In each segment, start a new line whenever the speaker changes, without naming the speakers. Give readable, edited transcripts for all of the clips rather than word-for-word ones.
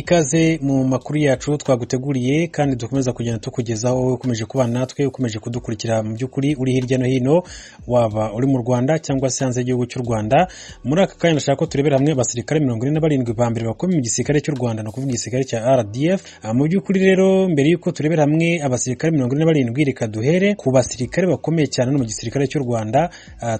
Ikaze mu makuru yacu twaguteguriye kandi dukomeza kugenda tukugezaho, wowe ukomeje kubana natwe, ukomeje kudukurikira. Mu by'ukuri uri hirya no hino, waba uri mu Rwanda cyangwa se hanze y'igihugu cy'u Rwanda. Muri aka kanya ndashaka ko turebera hamwe abasirikare 47 ba mbere bakomeye mu gisirikare cy'u Rwanda, ni ukuvuga igisirikare cya RDF. Mu by'ukuri rero, mbere y'uko turebera hamwe abasirikare 47, reka duhere ku basirikare bakomeye cyane no mu gisirikare cy'u Rwanda.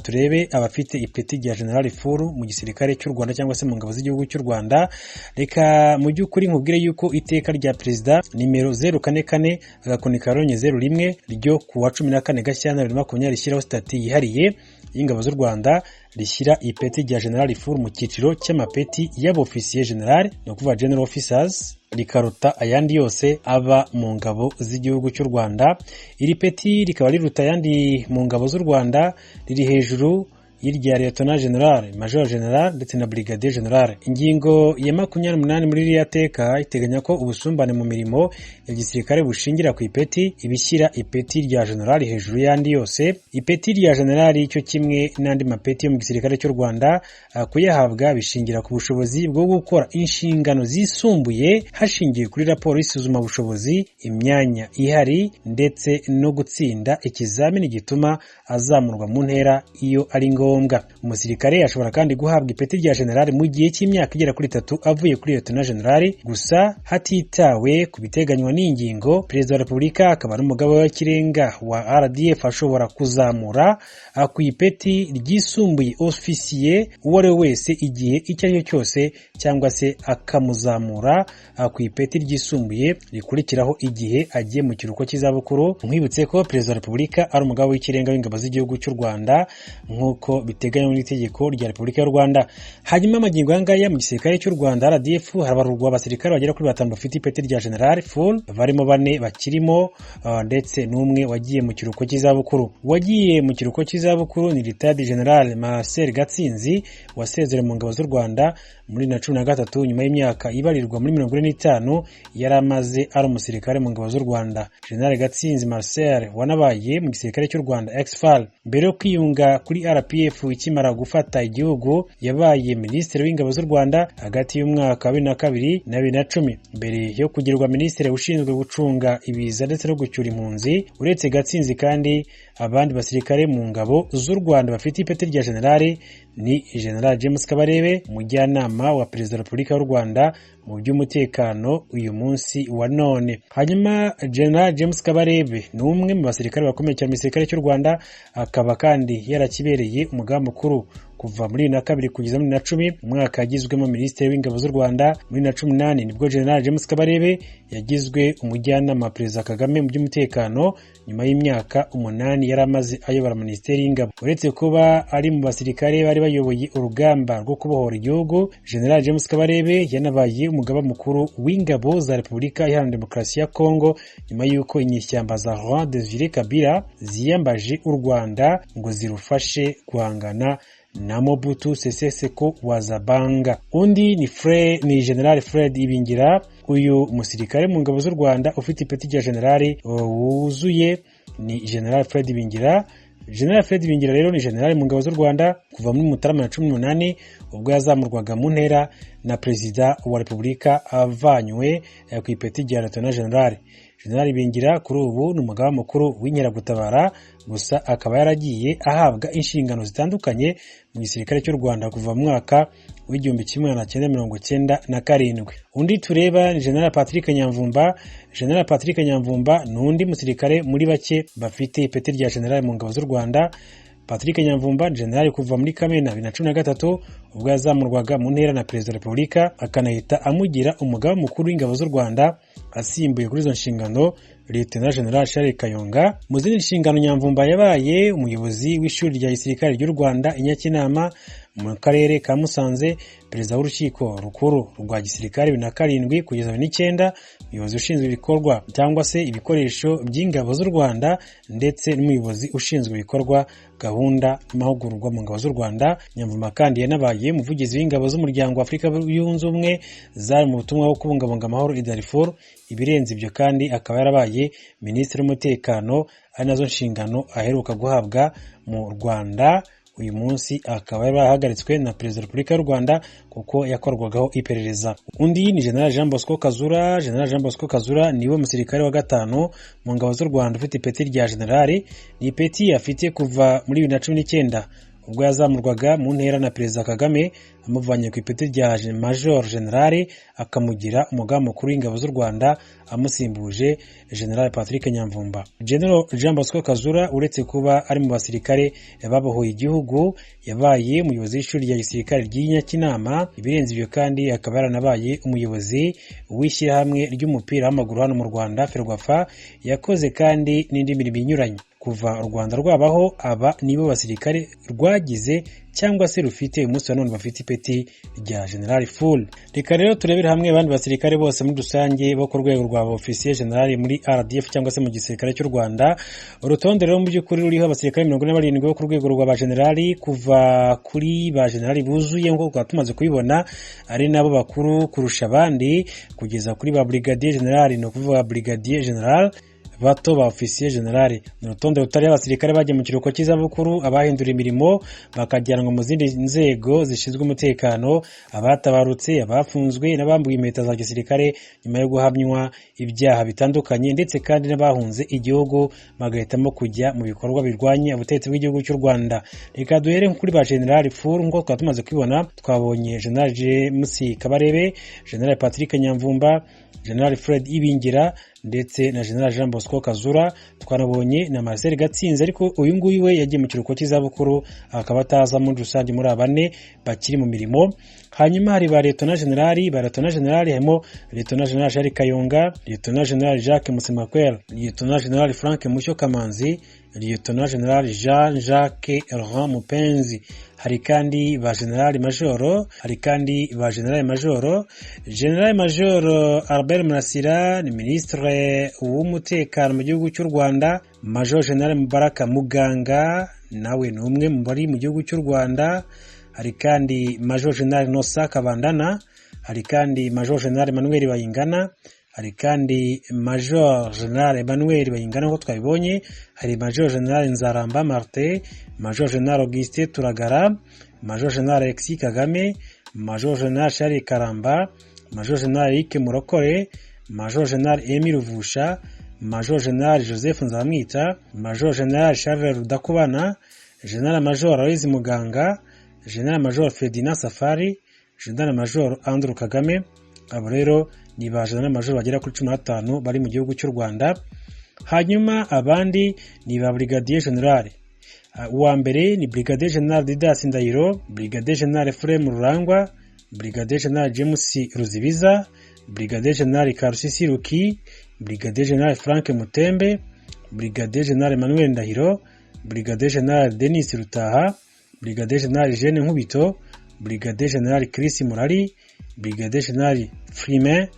Turebe abafite ipeti rya General Full mu gisirikare cy'u Rwanda cyangwa se mu ngabo z'igihugu cy'u Rwanda. Reka mu by'ukuri nkubwire yuko iteka rya Perezida nimero 044-01 ryo ku wa 14 Gashyantare 2020 rishyiraho sitati yihariye y'ingabo z'u Rwanda, rishyira ipeti rya General Full mu cyiciro cy'amapeti y'abofisiye general, ni ukuvuga general officers, rikaruta ayandi yose aba mu ngabo z'igihugu cy'u Rwanda. Iri peti rikaba riruta ayandi mu ngabo z'u Rwanda, riri hejuru y'irya Lieutenant General, Major General ndetse na Brigadier General. Ingingo ya 28 muri ririya teka iteganya ko ubusumbane mu mirimo ya gisirikare bushingira ku ipeti, ibishyira ipeti rya General hejuru y'andi yose. Ipeti rya General, cyo kimwe n'andi mapeti yo mu gisirikare cy'u Rwanda, kuyahabwa bishingira ku bushobozi bwo gukora inshingano zisumbuye hashingiwe kuri raporo y'isuzumabushobozi, imyanya ihari ndetse no gutsinda ikizamini gituma azamurwa mu ntera iyo ari ngombwa. Umusirikare ashobora kandi guhabwa ipeti rya General mu gihe cy'imyaka igera kuri 3 avuye kuri Lieutenant General gusa. Hatitawe ku biteganywa n'ingingo, Perezida wa Repubulika akaba n'umugaba w'ikirenga wa RDF ashobora kuzamura ku ipeti ryisumbuye ofisiye uwo ari we wese igihe icyo ari cyo cyose, cyangwa se akamuzamura ku ipeti ryisumbuye rikurikiraho igihe agiye mu kiruhuko cy'izabukuru. Nkwibutse ko Perezida wa Repubulika ari umugaba w'ikirenga w'ingabo z'igihugu cy'u Rwanda nk'uko biteganywa n'itegeko rya Repubulika y'u Rwanda. Hanyuma amagingo aya ngaya, mu gisirikare cy'u Rwanda RDF harabarurwa abasirikare bagera kuri batanu bafite ipeti rya General Full, barimo bane bakirimo ndetse n'umwe wagiye mu kiruhuko cy'izabukuru. Wagiye mu kiruhuko cy'izabukuru ni Retired General Marcel Gatsinzi, wasezerewe mu ngabo z'u Rwanda muri 2013 nyuma y'imyaka ibarirwa muri 45 yari amaze ari umusirikare mu ngabo z'u Rwanda. General Gatsinzi Marcel wanabaye mu gisirikare cy'u Rwanda ex-FAR mbere yo kwiyunga kuri RPF ikimara gufata igihugu, yabaye Minisitiri w'Ingabo z'u Rwanda hagati y'umwaka wa 2002 na 2010 mbere yo kugirwa Minisitiri ushinzwe gucunga ibiza ndetse no gucyura impunzi. Uretse Gatsinzi kandi, abandi basirikare mu ngabo z'u Rwanda bafite ipeti rya General ni General James Kabarebe, umujyanama wa Perezida wa Repubulika y'u Rwanda mu by'umutekano uyu munsi wa none. Hanyuma General James Kabarebe ni umwe mu basirikare bakomeye cyane mu gisirikare cy'u Rwanda, akaba kandi yarakibereye umugaba mukuru kuva muri 2002 kugeza muri 2010, umwaka yagizwemo Minisitiri w'Ingabo z'u Rwanda. Muri 2018 nibwo General James Kabarebe yagizwe umujyanama wa Perezida Kagame mu by'umutekano, nyuma y'imyaka 8 yari amaze ayobora Minisiteri y'Ingabo. Uretse kuba ari mu basirikare bari bayoboye urugamba rwo kubohora igihugu, General James Kabarebe yanabaye umugaba mukuru w'ingabo za Repubulika Iharanira Demokarasi ya Kongo nyuma y'uko inyeshyamba za Laurent Desire Kabila ziyambaje u Rwanda ngo zirufashe guhangana na Mobutu Sese Seko wa Zabanga. Undi ni General Fred Ibingira. Uyu musirikare mu ngabo z'u Rwanda ufite ipeti rya General wuzuye ni General Fred Ibingira. General Fred Ibingira rero ni General mu ngabo z'u Rwanda kuva muri Mutarama ya 18, ubwo yazamurwaga mu ntera na Perezida wa Repubulika avanywe ku ipeti rya Lieutenant General. General Ibingira kuri ubu ni umugaba mukuru w'inkeragutabara, gusa akaba yaragiye ahabwa inshingano zitandukanye mu gisirikare cy'u Rwanda kuva mu mwaka w'1997. Undi tureba ni General Patrick Nyamvumba. General Patrick Nyamvumba ni undi musirikare muri bake bafite ipeti rya General mu ngabo z'u Rwanda. Patrick Nyamvumba ni General kuva muri Kamena 2013, ubwo yazamurwaga mu ntera na Perezida wa Repubulika, akanahita amugira umugaba mukuru w'ingabo z'u Rwanda, asimbuye kuri izo nshingano Lieutenant General Charles Kayonga. Mu zindi nshingano, Nyamvumba yabaye umuyobozi w'ishuri rya gisirikare ry'u Rwanda i Nyakinama mu karere ka Musanze, perezida w'urukiko rukuru rwa gisirikare 2007 kugeza 2009, umuyobozi ushinzwe ibikorwa cyangwa se ibikoresho by'ingabo z'u Rwanda, ndetse n'umuyobozi ushinzwe ibikorwa, gahunda n'amahugurwa mu ngabo z'u Rwanda. Nyamvumba kandi yanabaye umuvugizi w'ingabo z'umuryango wa Afurika Yunze Ubumwe zari mu butumwa bwo kubungabunga amahoro i Darfur. Ibirenze ibyo kandi, akaba yarabaye Minisitiri w'Umutekano, ari nazo nshingano aheruka guhabwa mu Rwanda. Uyu munsi akaba yarahagaritswe na Perezida wa Repubulika y'u Rwanda kuko yakorwagaho iperereza. Undi ni General Jean Bosco Kazura. General Jean Bosco Kazura niwe musirikare wa gatanu mu ngabo z'u Rwanda ufite ipeti rya general. Ni ipeti afite kuva muri 2019, ubwo yazamurwaga mu ntera na Perezida Kagame, amuvanye ku ipeti rya Major General akamugira umugaba mukuru w'ingabo z'u Rwanda, amusimbuje General Patrick Nyamvumba. General Jean Bosco Kazura, uretse kuba ari mu basirikare babohoye igihugu, yabaye umuyobozi w'ishuri rya gisirikare ry'Inyakinama. Ibirenze ibyo kandi, akaba yaranabaye umuyobozi w'ishyirahamwe ry'umupira w'amaguru hano mu Rwanda, FERWAFA. Yakoze kandi n'indi mirimo inyuranye. Kuva u Rwanda rwabaho, aba nibo basirikare rwagize cyangwa se rufite umunsi wa none bafite ipeti rya General full. Reka rero turebere hamwe abandi basirikare bose muri rusange bo ku rwego rwa ofisiye general muri RDF cyangwa se mu gisirikare cy'u Rwanda. Urutonde rero mu by'ukuri ruriho abasirikare 47 bo ku rwego rwa ba general, kuva kuri ba general buzuye nk'uko twaba tumaze kubibona, ari nabo bakuru kurusha abandi, kugeza kuri ba brigadier general, ni ukuvuga brigadier general bato, ba ofisiye general. Ni urutonde rutariho abasirikare bagiye mu kiruhuko cy'izabukuru, abahindura imirimo bakajyanwa mu zindi nzego zishinzwe umutekano, abatabarutse, abafunzwe n'abambuwe impeta za gisirikare nyuma yo guhamywa ibyaha bitandukanye, ndetse kandi n'abahunze igihugu bagahitamo kujya mu bikorwa birwanya ubutegetsi bw'igihugu cy'u Rwanda. Reka duhere kuri ba general full. Nk'uko twaba tumaze kubibona, twabonye General James Kabarebe, General Patrick Nyamvumba, General Fred Ibingira ndetse na General Jean Bosco Kazura. Twanabonye na Marcel Gatsinzi, ariko uyu nguyu we yagiye mu kiruhuko cy'izabukuru, akaba ataza muri rusange muri aba bane bakiri mu mirimo. Hanyuma hari ba Liyetona General. Ba Liyetona General harimo Liyetona General Charles Kayonga, Liyetona General Jacques Musemakweli, Liyetona General Frank Mushyo Kamanzi, Liyetona General Jean Jacques Laurent Mupenzi. Hari kandi ba General Majoro, hari kandi ba General Majoro. General Majoro Albert Murasira ni Minisitiri w'Umutekano mu gihugu cy'u Rwanda. Major General Mubaraka Muganga nawe ni umwe mu bari mu gihugu cy'u Rwanda. Hari kandi Major General Nosa Kabandana, hari kandi Major General Emmanuel Bayingana, hari kandi Major General Emmanuel Bayingana nk'uko twabibonye, hari Major General Nzaramba Martin, Major General Augustin Turagara, Major General Alexis Kagame, Major General Charles Karamba, Major General Eric Murokore, Major General Emile Ruvusha, Major General Joseph Nzamwita, Major General Charles Rudakubana, General Major Aloys Muganga, General Major Ferdinand Safari, General Major Andrew Kagame. Abo rero ni ba General Major bagera kuri 15 bari mu gihugu cy'u Rwanda. Hanyuma abandi ni ba Brigadier General. Uwa mbere ni Brigadier General Didas Ndahiro, Brigadier General Ephraim Rurangwa, Brigadier General James Ruzibiza, Brigadier General Karusisi Ruki, Brigadier General Frank Mutembe, Brigadier General Emmanuel Ndahiro, Brigadier General Denis Rutaha, Brigadier General Jeanne Nkubito, Brigadier General Chris Murari, Brigadier General Firmin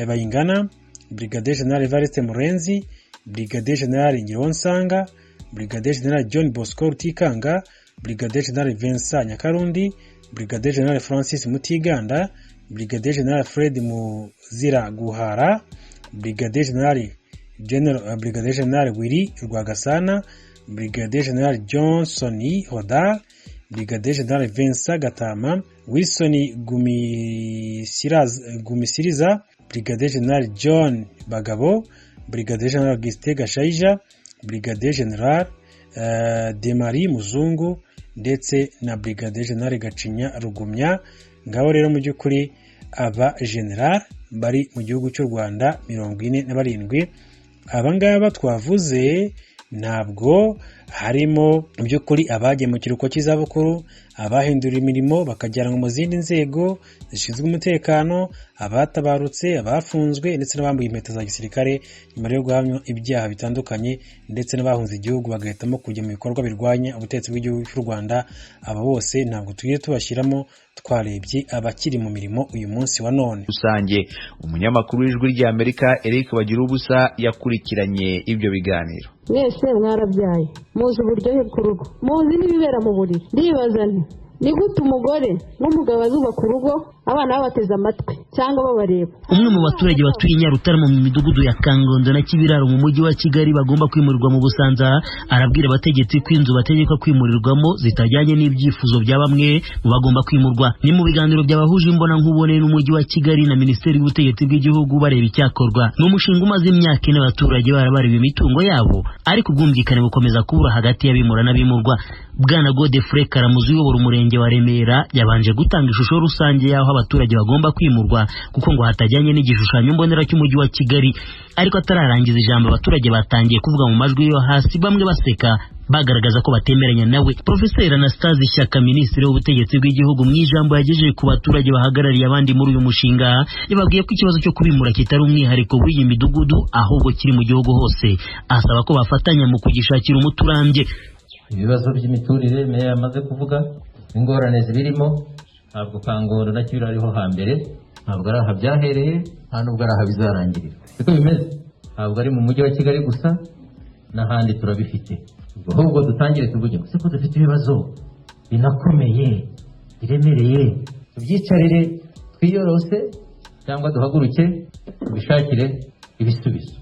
Bayingana, Brigadier General Evariste Murenzi, Brigadier General Ngironsanga, Brigadier General John Bosco Rutikanga, Brigadier General Vincent Nyakarundi, Brigadier General Francis Mutiganda, Brigadier General Fred Muzira Guhara, Brigadier General General Brigadier General Willy Rwagasana, Brigadier General Johnson Hodar, Brigadier General Vincent Gatama, Wilson Gumisiriza, Brigadier General John Bagabo, Brigadier General Augustin Gashayija, Brigadier General Demari Muzungu ndetse na Brigadier General Gacinya Rugumya. Ngabo rero mu by'ukuri aba general bari mu gihugu cy'u Rwanda 47. Aba ngaba twavuze ntabwo harimo mu by'ukuri abagiye mu kiruhuko cy'izabukuru, abahindura imirimo bakajyanwa mu zindi nzego zishinzwe umutekano, abatabarutse, abafunzwe ndetse n'abambuye impeta za gisirikare nyuma yo guhamywa ibyaha bitandukanye, ndetse n'abahunze igihugu bagahitamo kujya mu bikorwa birwanya ubutegetsi bw'igihugu cy'u Rwanda. Aba bose ntabwo tugiye tubashyiramo, twarebye abakiri mu mirimo uyu munsi wa none.
Rusange, umunyamakuru w'Ijwi ry'Amerika Eric Bagiruwubusa yakurikiranye ibyo biganiro.
Mwese mwarabyaye, muzi uburyohe bw'urugo, muzi n'ibibera mu buriri. Ndibaza nti Ni gute umugore n'umugabo bazubaka urugo abana babateze amatwi cyangwa babareba?
Umwe mu baturage batuye Nyarutarama mu midugudu ya Kangondo na Kibiraro mu mujyi wa Kigali bagomba kwimurirwa mu Busanza arabwira abategetsi ko inzu bategekwa kwimurirwamo zitajyanye n'ibyifuzo bya bamwe mu bagomba kwimurwa. Ni mu biganiro byabahuje imbonankubone n'umujyi wa Kigali na Minisiteri y'Ubutegetsi bw'Igihugu bareba icyakorwa. Ni umushinga umaze imyaka 4 abaturage barabareba imitungo yabo, ariko ubwumvikane bukomeza kubura hagati y'abimura n'abimurwa. Bwana Godefroid Karamuzi uyobora umurenge wa Remera yabanje gutanga ishusho rusange y'aho abaturage bagomba kwimurwa kuko ngo hatajyanye n'igishushanyo mbonera cy'umujyi wa Kigali. Ariko atararangiza ijambo abaturage batangiye kuvuga mu majwi yo hasi, bamwe baseka bagaragaza ko batemeranya nawe. Profeseri Anastase Shyaka, minisitiri w'ubutegetsi bw'igihugu, mu ijambo yagejeje ku baturage bahagarariye abandi muri uyu mushinga, yababwiye ko ikibazo cyo kubimura kitari umwihariko w'iyi midugudu ahubwo kiri mu gihugu hose, asaba ko bafatanya mu kugishakira umuti urambye.
Ibibazo by'imiturire meya yamaze kuvuga, ingorane zibirimo, ntabwo Kangondo na Kibiraro ariho hambere, ntabwo ari aha byahereye, nta nubwo ari aha bizarangirira. Siko bimeze, ntabwo ari mu mujyi wa Kigali gusa, n'ahandi turabifite. Ahubwo dutangire tuvuge ngo siko dufite ibibazo binakomeye biremereye, tubyicarire twiyorose cyangwa duhaguruke tubishakire ibisubizo.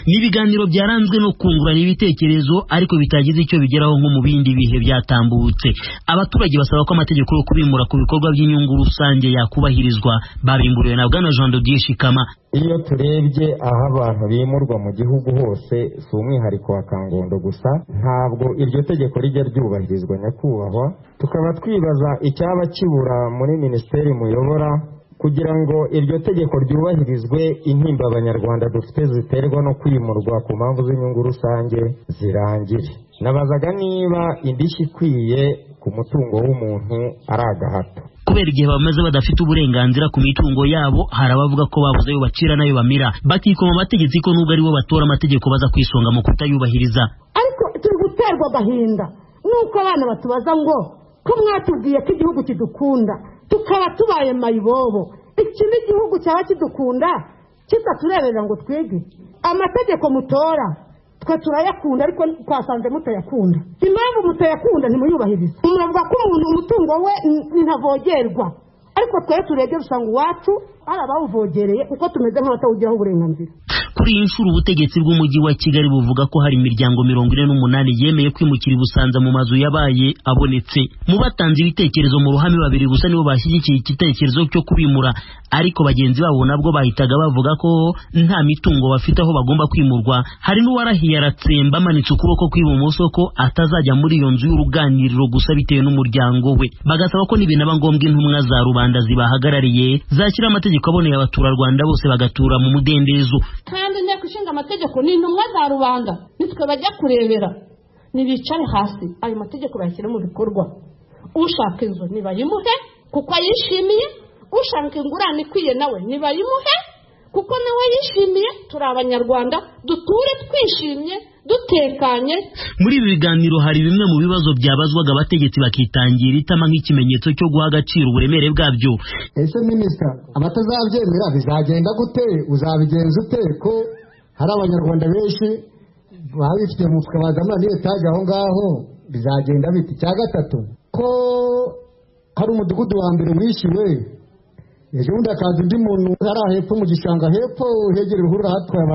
Ni ibiganiro byaranzwe no kungurana ibitekerezo ariko bitagize icyo bigeraho nko mu bindi bihe byatambutse. Abaturage basaba ko amategeko yo kubimura ku bikorwa by'inyungu rusange yakubahirizwa. Babimburiwe na Bwana Jean de Dieu Shikama.
Iyo turebye aho abantu bimurwa mu gihugu hose, si umwihariko wa Kangondo gusa, ntabwo iryo tegeko rijya ryubahirizwa nyakubahwa. Tukaba twibaza icyaba kibura muri minisiteri muyobora kugira ngo iryo tegeko ryubahirizwe, intimba abanyarwanda dufite ziterwa no kwimurwa ku mpamvu z'inyungu rusange zirangire. Nabazaga niba indishyi ikwiye ku mutungo w'umuntu ari agahato.
Kubera igihe bamaze badafite uburenganzira ku mitungo yabo, hari abavuga ko babuze ayo bacira n'ayo bamira, bakikoma amategeko ko nubwo aribo batora amategeko baza kwisonga mu kutayubahiriza.
Ariko turi guterwa agahinda nuko abana batubaza ngo ko mwatubwiye ko igihugu kidukunda tukaba tubaye mayibobo, iki n'igihugu cyaba kidukunda kitatureberera ngo twige? Amategeko mutora twe turayakunda ariko twasanze mutayakunda. Impamvu mutayakunda ntimuyubahiriza. Muravuga ko umuntu umutungo we ntavogerwa, ariko twe turebye usanga iwacu hari abawuvogereye kuko tumeze nk'abatawugiraho uburenganzira.
Kuri iyi nshuro ubutegetsi bw'umujyi wa Kigali buvuga ko hari imiryango 48 yemeye kwimukira i Busanza mu mazu yabaye abonetse. Mu batanze ibitekerezo mu ruhame babiri gusa nibo bashyigikiye igitekerezo cyo kubimura, ariko bagenzi babo nabwo bahitaga bavuga ko nta mitungo bafite aho bagomba kwimurwa. Hari n'uwarahiye aratsemba amanitse ukuboko kw'ibumoso ko atazajya muri iyo nzu y'uruganiriro gusa bitewe n'umuryango we. Bagasaba ko nibinaba ngombwa intumwa za rubanda zibahagarariye zashyira amategeko aboneye abaturarwanda bose bagatura mu mudendezo.
Kandi inteko ishinga amategeko ni intumwa za rubanda, nitwe bajya kurebera, nibicare hasi ayo mategeko bayashyire mu bikorwa. Ushaka inzu nibayimuhe kuko ayishimiye, ushaka ingurane ikwiye nawe nibayimuhe kuko nawe yishimiye. Turi abanyarwanda, duture twishimye dutekanye.
Muri ibi biganiro hari bimwe mu bibazo byabazwaga abategetsi bakitangira itama nk'ikimenyetso cyo guha agaciro uburemere bwabyo.
Ese minisita, abatazabyemera bizagenda gute? Uzabigenza ute ko hari abanyarwanda benshi babifite mu mufuka bazamura n'iyo etaje aho ngaho? Bizagenda bite? Icya gatatu, ko hari umudugudu wa mbere wishyuwe, ejo bundi hakaza undi muntu ari hepfo mu gishanga hepfo hegereye uruhurura hatwaye abantu.